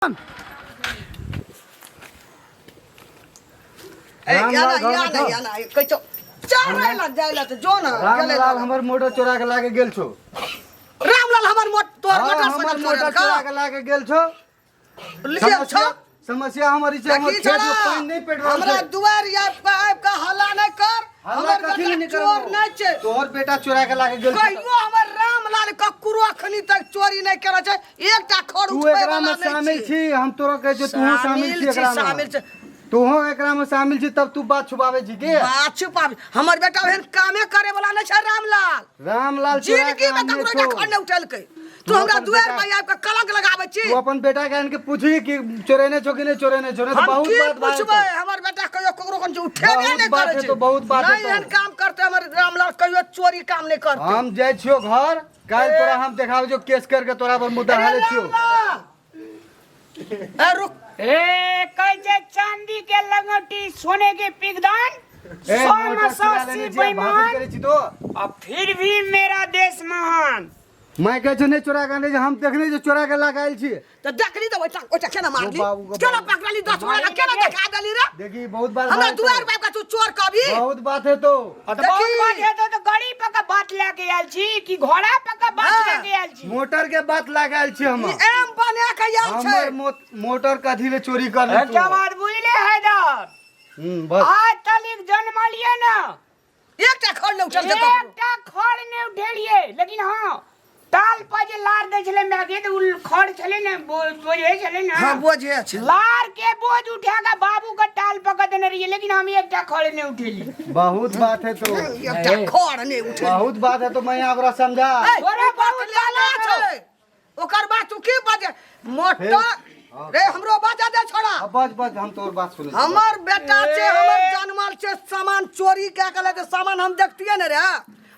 ए, रामलाल या ना घर या में ना छौ? या ना कहै छौ चढ़ै ला जाइ ला तऽ जो ना गेलै रामलाल हमर मोटर चोरा के लाके गेल छौ। रामलाल हमर मोट तोहर हाँ, मोटरसाइकिल हमर मोटर चोरा चोरा के लाके गेल छौ। लिये छौ। समस्या समस्या हमर ई छै, हमर देखी खेत में छोड़ा, पानि नहि पड़ि रहल हमरा छै। दुआर आबि कऽ आबि कऽ हल्ला नहि कर। हल्ला हमर कथी बेटा नहि चोर करबो? नहि छै। तोहर बेटा चोरा के लाके गेल छौ। कहियो हमर रामलाल ककरो अखनी तक चोरी नहि केने छै, एकटा खर तू उठबै एकरा वाला में नहि शामिल छी। छी, हम तोरा कहै छियौ तूहो शामिल छी छी, एकरा में। शामिल छी। तूहो एकरा में शामिल छी तब तू बात छुपाबै छी के? बात छुपाबी, हमर बेटा ओहन कामे करे वाला नहि छै रामलाल। रामलाल चोरा के जिंदगी में आनने ककरो एकटा छौ। खर नहि उठेलकै। तू तू हमरा अपन दुआर बेटा- पर आबि कऽ कलंक लगाबै छी। तू अपन बेटा के आनि के पूछी कि चोरेने छौ कि नहि चोरेने छौ, नहि तऽ हम बहुत की बात भए पूछबै? जेतौ। हमर बेटा कहियो ककरो कोन चीज उठेबे बहुत नहि बात करै छै। हेतौ, बहुत बात नहि हेतौ। एहन काम करतै हमर रामलाल, कहियो चोरी काम नहि करतै। हम जाइ छियौ घर, काल्हि तोरा हम देखाबै छियौ, केस करके तोरा पर मुद्दा अरे हालै छियौ। रामलाल! ए रुक। ए कहै छै चांदी के लंगोटी सोने के पिगदान, ए, सौ में मोटर सौ चोरा अस्सी लेने छी, आ भाषण बेईमान, करै छी तो। आ फिर भी मेरा देश महान। मैं कहै छियौ नहि चोरा के आनै छै, हम देखने छियौ चोरा के लऽ के आयल छी। तऽ देखली तऽ ओहिठाम ओहिठाम केना मारली, बाबू गो केना बाबू। पकड़ली, 10 गोरा के केना देखा देली रे? देखी बहुत बात हमरा भए दुआर जेतौ। पर आबि कऽ तू चोर कहबी? बहुत बात हेतौ। आ तऽ बहुत देखी। बात हेतौ तऽ गाड़ी पर के बात लए के आयल छी कि घोड़ा पर के बात हाँ। लए के आयल छी? मोटर के बात लऽ के आयल छी हम। ई एम बना के आयल छै। हमर मोटर कथी ले चोरी कर लेतौ? एकटा बात बुझले हैदर, बस। आज तलिक जन्मलिए ना एकटा खड़ नहि उठल छै ककरो। एकटा खड़ नहि उठेलिए, लेकिन हाँ ताल पर जे लार दै छलै माय के, तऽ उ खड़ छलै ने, बोझे छलै ने। हाँ, बोझे छै। लार के बोझ उठा के बाबू के टाल पकड़ देने रहिए, लेकिन हम एकटा खड़ नहि उठेलिए। बहुत बात है तो। एकटा खड़ नहि उठेलिए। बहुत बात है तो मैं ओकरा समझा। ए, तोरा ई बात बहुत लाला बात छै। ओकर बात तू की बाजे मोटा रे, हमरो बाजा दे छोड़ा। हाँ, बस बस, हम तोर बात सुनै छी। हमर बेटा छै, हमर जानमल छै, सामान चोरी कए के लेते, सामान हम देखतियै ने रे,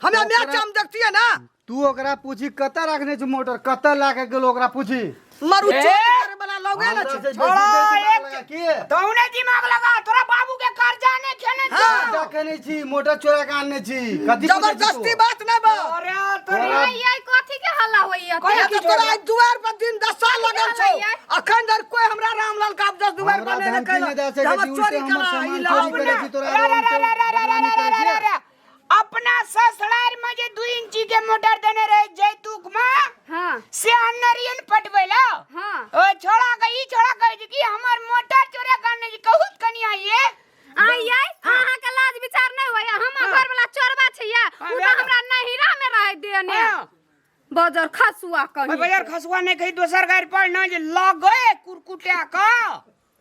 हमे मैच हम देखतियै ना। तू ओकरा पूछी कतऽ रखने छै मोटर, कतऽ ला के गेलो, ओकरा पूछी। मरू ए! चोरी करे वाला लोगे ना हमरा छै। से बेसी छोड़ा, बेसी दिमाग एक लगा के। तौने दिमाग लगा, तोरा बाबू के कर्जा ने खेने छौ। हाँ। कर्जा केने छी, मोटर चोरा के आनने छी, कथी पूछै छी तू? जबरदस्ती बात नहि बा। अरे तोरे तोरा- आई आई कथी के हल्ला होइया? कथी अरे के तोरा आइ दुआर पर दिन दशा लगल छौ, हल्ला अखन धरि कोई हमरा रामलाल के आब 10 दुआर हमरा पर नहि धमकी केलक नहि दए सकै जे हमर छी, उल्टे चोरी हमर केला, सामान ई चोरी लाओ। करै छी, तोरा रे, रे, उल्टे रे, रे, रे, बदनामी रे, करै रे, छी। रे, रे। अपना ससुराल में जे 2 इंची के मोटर देने रहे जैतुक में, हाँ। से अनरियन पटबै ला। हाँ। ओ छोड़ा के ई छोड़ा कहै छै कि हमर मोटर चोरा के आनने छी, कहूत कनी आइए। आई आई अहाँ के लाज विचार नहीं होइया? हमर घर वाला चोरबा छै या, हाँ, उ वएह तऽ हमरा नहिरा में रह देने। हाँ। बजर खसुआ कहीं। ओइ बजर खसुआ नहीं कही, दोसर गाड़ी पर ना जे लगै कुरकुटा का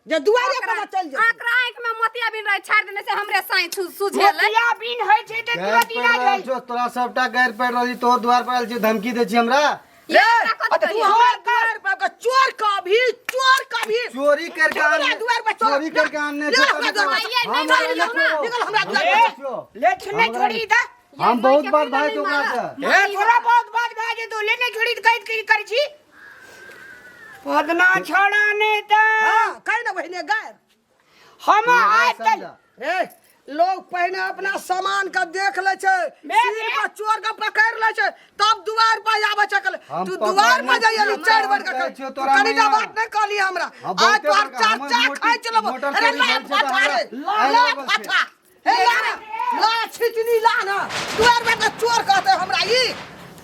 जे दुआरे पर चल जेतै। आकरा आँखि में मोतिया बिन रहे छाड़ि देने से हमरे साँइ सुझेलै। मोतिया बिन होइ छै तऽ गैर तुरंत पड़ि इलाज रहल होइ। छौ तोरा, सबटा गैर पड़ि रहल छी, तोहर द्वार पर आयल छी, धमकी दै छी हमरा? रे, एकरा कथी तू करियै? हमर दुआर पर के चोर कभी, चोर कभी चोरी करके हमरा आनने, दुआर पर चोर। चोरी करके आनने ले छौ, हमरा तभी दुआर पर। आइए, हम नहि हमरा मारियौ नहि ना। छोड़बौ। निकल हमरा दुआर हम पर। छोड़बौ। ले छुने हमरा छोड़ी दा। हम बहुत बार भाई तो ओकरा से। ए थोड़ा बहुत बात भए जेतौ, ले ने छोड़ी तऽ कहैत की करै छी पदना छोड़ा ने तऽ। हाँ, कहि ने बहिने गाय। हम तू एकरा आज तक समझा। रे, लोग पहिने अपना सामान के देख ले छै, मैं सिर पर चोर के पकड़ ले छै, तब दुआर पर आबै छै। कहले, हम तू पकड़ने दुआर पर जाइए छी, चढ़ बढ़ के हम कहै छियौ तू तोरा कनिटा मैया। बात नहि कहली हमरा। हाँ, आज बहुते तोहर बड़का, चार हमर चार मोटी- खाइ चलब। मोटर अरे चोरी ला भेल छै तऽ फटा हमरा रे, आइ ला लागल छै। फटा। हे ला ना, ला छिचनी ला ना, दुआर पर के चोर कहते हमरा ई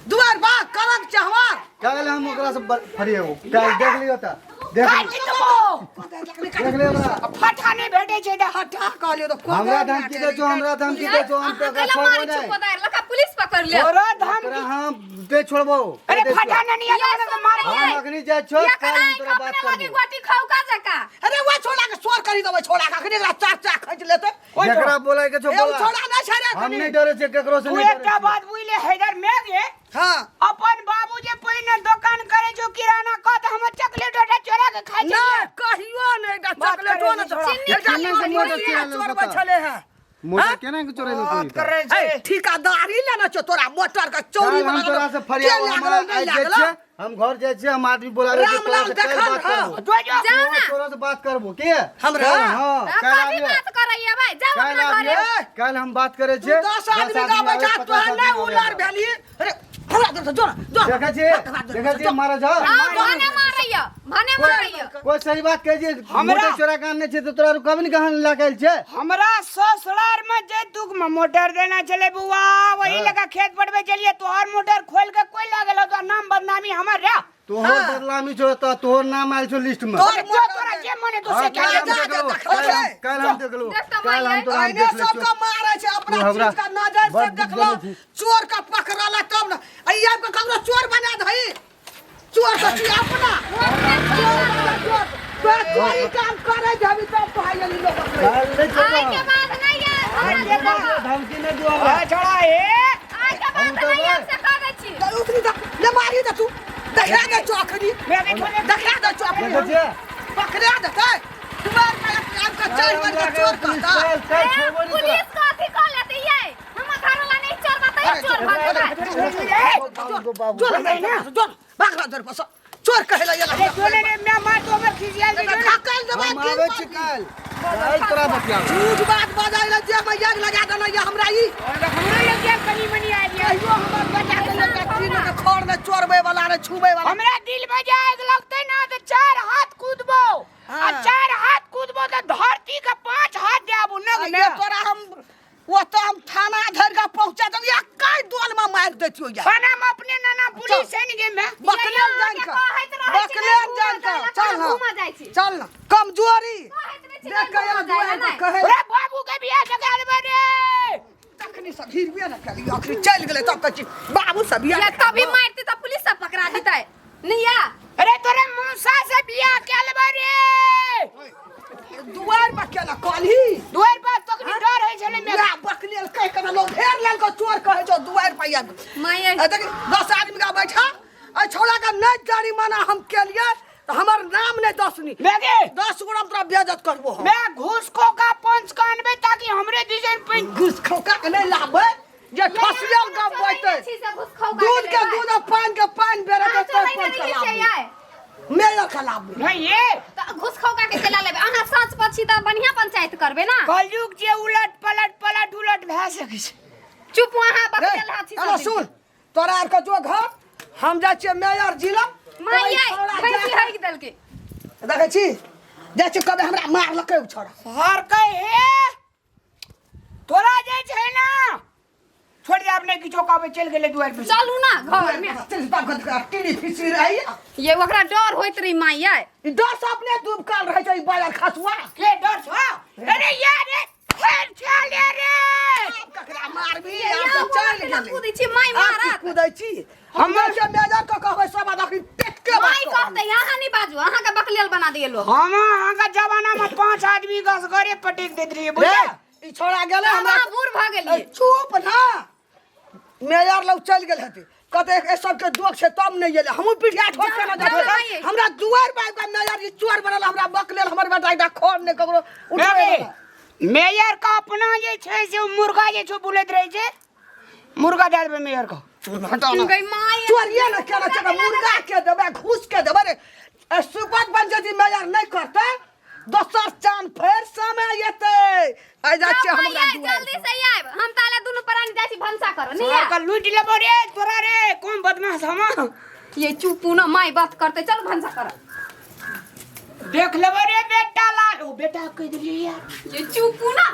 दुआर बा कलंक छै हमार। काल्हि हम ओकरा से फरिएबो, काल्हि देख लियौ तऽ देख काटि लियौ। देबो। देख लियौ ओकरा। फटा नहि भेटै छै तऽ हटा कहलियौ तऽ हमरा धमकी दै छौ, हमरा धमकी दै छौ, हम तऽ अहाँ ओकरा कैला छोड़बो मारै छी नहि। कोदारि लऽ कऽ पुलिस पकड़ लेत। तोरा धमकी ओकरा हम दे छोड़बो। अरे दे फटा छोड़बो। नहीं आता तो मार हम अखनी जाइ छौ, या काल्हि हम कना तोरा बात अपने लगे करबो। गोटी खौका जका। अरे वो छोड़ा के शोर करी देबै, छोड़ा के अखनी एकरा चार चार खींच लेतै। जकरा बोलाय के छौ ए, उ बोला। छोड़ा नहि छै रे हम अखनी। नहि डरै छियै केकरो से, तू नहि डरै एकटा छियै। बात बुझले हैदर मैं गे, हाँ। अपन बाबू जे पहिने दोकान करे छौ किराना क, तऽ हमर चॉकलेट ओटा चोरा के खाइ ना छलियै। कहियो नहि, एकटा बात चॉकलेटो करै नहि छै छोड़ा। चिन्नी एकटा केना के मोटर चोरी चोरा लेलको चोरबै तऽ? छलै हेँ। मोटर केना के चोरेलौ बात तू? करे छै। ए, ठिकादारी लेने छौ तोरा मोटर के चोरी काल्हि हम वाला तोरा से के फरियाबो, लागल हमरा नहि आइ जाइ लागल? छियै, हम घर जाइ छियै, हम आदमी बोलाबै छियै, तोरा रामलाल से काल्हि देखल बात हँ। करबो। जो जो जाओ ना। तोरा से बात करबो के? हमरा? काल्हि, हाँ, काल्हि कथी आबियै। बात करैया भाई? जाओ काल्हि अपना घरे। आबियै, काल्हि हम बात करै तू छियै। 10 आदमी 10 के आदमी बैठा आबै, तोरा 50 नहि आदमी उलार आबै। भेली। अरे हमरा दर से जो ना जो देखै छी देखै छी मारे जा हां भने मारैया भने मारैया कोई सही बात कहै छै हमरा- मोटर चोरा के आनने छै तऽ तोरा आर कभी ने कहाँ लए के आयल छै। हमरा ससुरार में जे दुख में मोटर देना चले बुआ वही लगा खेत पटबे चलिए तोहर मोटर खोल के कोई लागल हो तो नाम बदनामी हमर रे। तोहर बदनामी छौ तऽ तोहर नाम आयल छौ लिस्ट में। तोहर जो तोरा जे मन है तो से हाँ, क्या काल्हि हम जा, जा, देखलहुँ, देखै छै। काल्हि हम देखलहुँ, देख तऽ काल्हि हम माइये। तोरा हम अहिने देख लै सबके छियौ। मारै छै अपना तू हमरा चीज का नजर से बड़ देखलो दिक्कत छी। चोर का पकड़ला तब ना आ ई आबि के ककरो चोर बना दही चोर तऽ छी अपना चोर बना चोर तो चोरी काम करे जबी तब कहै गेली लोक पकड़ै। काल्हि नहि आइ छोड़ब। के बाद नहीं आएब हमरा धमकी दुराबा। धमकी नहि दियौ हमरा। आ छोड़ा ए आइ के बाद हम तऽ नहीं आएब बस। से कह दै छी। तऽ उतरी दे ले मारी दे तू देखा दे चौखरी मैं के छोड़े देखा दे चौखरी देखै छियै? पकड़ा देतै दुआर पर आबि के चढ़ काल्हि हम बढ़ के जाके चोर पुलिस कहता। काल्हि काल्हि ए, छोड़बो नहि तोरा। पुलिस को अथी कऽ लेतै यै हमर घरवाला नहीं चोर बा तैयो चोर भऽ गेलै। बाबू, बाबू। जो ना जो भाग रहा पर चोर कहेला ये अरे जोने रे मैं मार तो हमर खिसियाल दे जोने। धक्कल देबै हम आबै छी काल्हि काल्हि तोरा बतियाबै। झूठ बात बजाय जे मैं आग लगा देना ये हमरा ई और हमरो लग गया कनी मनी आ गया। कहियो हमर बेटा के लड़का की ने खर ने चोरबै वाला ने छुबै वाला। हमरा दिल में जे आग लगते ना तो चार हाथ कूदबो आ हाँ। चार हाथ कूदबो तो धरती के पांच हाथ देबो नग ये में। तोरा हम वो तो हम थाना धर के पहुंचा देब या कई दोल में मार देतियो या थाना में अपने नाना पुलिस है गे में। बकलेल जान के का कहैत रहै छी बकलेल ने, जान का घूमऽ चल ना घूमऽ जाइ छी। चल ना कमजोरी कहैत रहै छी देख के ने, या घूमऽ जाइ दुआर ला पर नहि। कहे अरे बाबू के बियाह जगा देबे रे। तखनी सब हिरबे न करी अखनी चल गेलै तब कहै छी बाबू सब बियाह या तभी मारती तऽ पुलिस सब पकड़ा देतै नहीं या। अरे तोरे मौसा से बियाह के लेबे रे। दुआर पर केना कहली दुआर पर तखनी डर होइ छलै में। या बकलेल कह के लोग घेर लेल के चोर कहै छौ दुआर पर या माये आ देख 10 आदमी का बैठा आ छौड़ा का नहीं जरिमाना हम केलिए तो हमर नाम नहीं दसनी मैं गे 10 गोरा तोरा बेइज्जत करबो हम। मैं घूस को का पंच का अनबे ताकि हमरे दिसन पे घुस खौका के नहीं लाबे जे ठसियल गप बैठे छी से घुस खौका दूध के दूध और पान के पान बेरे के चोर तोर नहीं पंच रहै छै लाबे यार मेयर के लाबे नहीं ये तऽ घुस खौका के चला लेबै अहाँ साँच पर छी तऽ बढ़िया पंचायत करबै ना। कलयुग जे उलट पलट पलट उलट भए सकै छै। चुप अहाँ रे बकलेल हाथी हेलो सुन तोरा आर के जो घर हम जाइ छियै मेयर जिला माय यै भैंसी हगि देलकै। देखै छी जाइ छी कभी हमरा मारलकै उ छोड़ा हर कहे हे तोरा जे छै ना छोड़ दे अपने किछो कहबै चलि गेलै दुआरि पर। चलू ना घर में चल बाप घर टीवी फिसी रही ये ओकरा डर होइत रही माय यै। ई डर से अपने डूबकल रहै छै ई बाजार खसुआ के डर छौ? अरे यार रे फेर चले रे आब ककरा मारबी ये आब तऽ यौ, चलि केना गेलै। कूदै छी माय आब की मारत। कूदै छी हम जे मेजर के कहबै सब आदमी पेट के माय कहतै अहाँ नहि बाजू अहाँके बकलेल बना दिए लोग। हम अहाँके जमाना में 5 आदमी गसगरे पटक दैत रहियै रे बुझलियै। ई छोड़ा गेलै आब हमरा अहाँ बूढ़ भऽ गेलियै। ए, चुप ना मेयर लग चलि गेल हेतै कहतै ए सबके दोख छै तब नहि गेलै हमहूँ पीढ़िया ठोक के जाउ, जाबै जाउ, आइए। हमरा दुआर पर आबि कऽ मेयर जी चोर बनल हमरा बकलेल हमर बेटा एकटा खर नहि ककरो उठबै रे, मेयर का अपना जे छै से ओ मुर्गा जे छै बुलैत रहै छै मुर्गा दए देबै मेयर के। गई माय चोरिये ने केना छै मुर्गा के देबै घूस के देबै रे ए, सुपत बन जदि मेयर नहि करतै दोसर चान फेर समय एतै आइ जाइ छियै हम ओकरा माय दुआरि जल्दी से आयब हम ताले दुनू प्राणी जाइ छी भनसा करऽ नहीं तोरा के लूटि लेबो रे तोरा रे कोन बदमाश हम। ये चुप ना माय बात करते चल भनसा करऽ। देख लेबो रे बेटा लाल ओ बेटा कहि देलियै यार। ये चुप ना।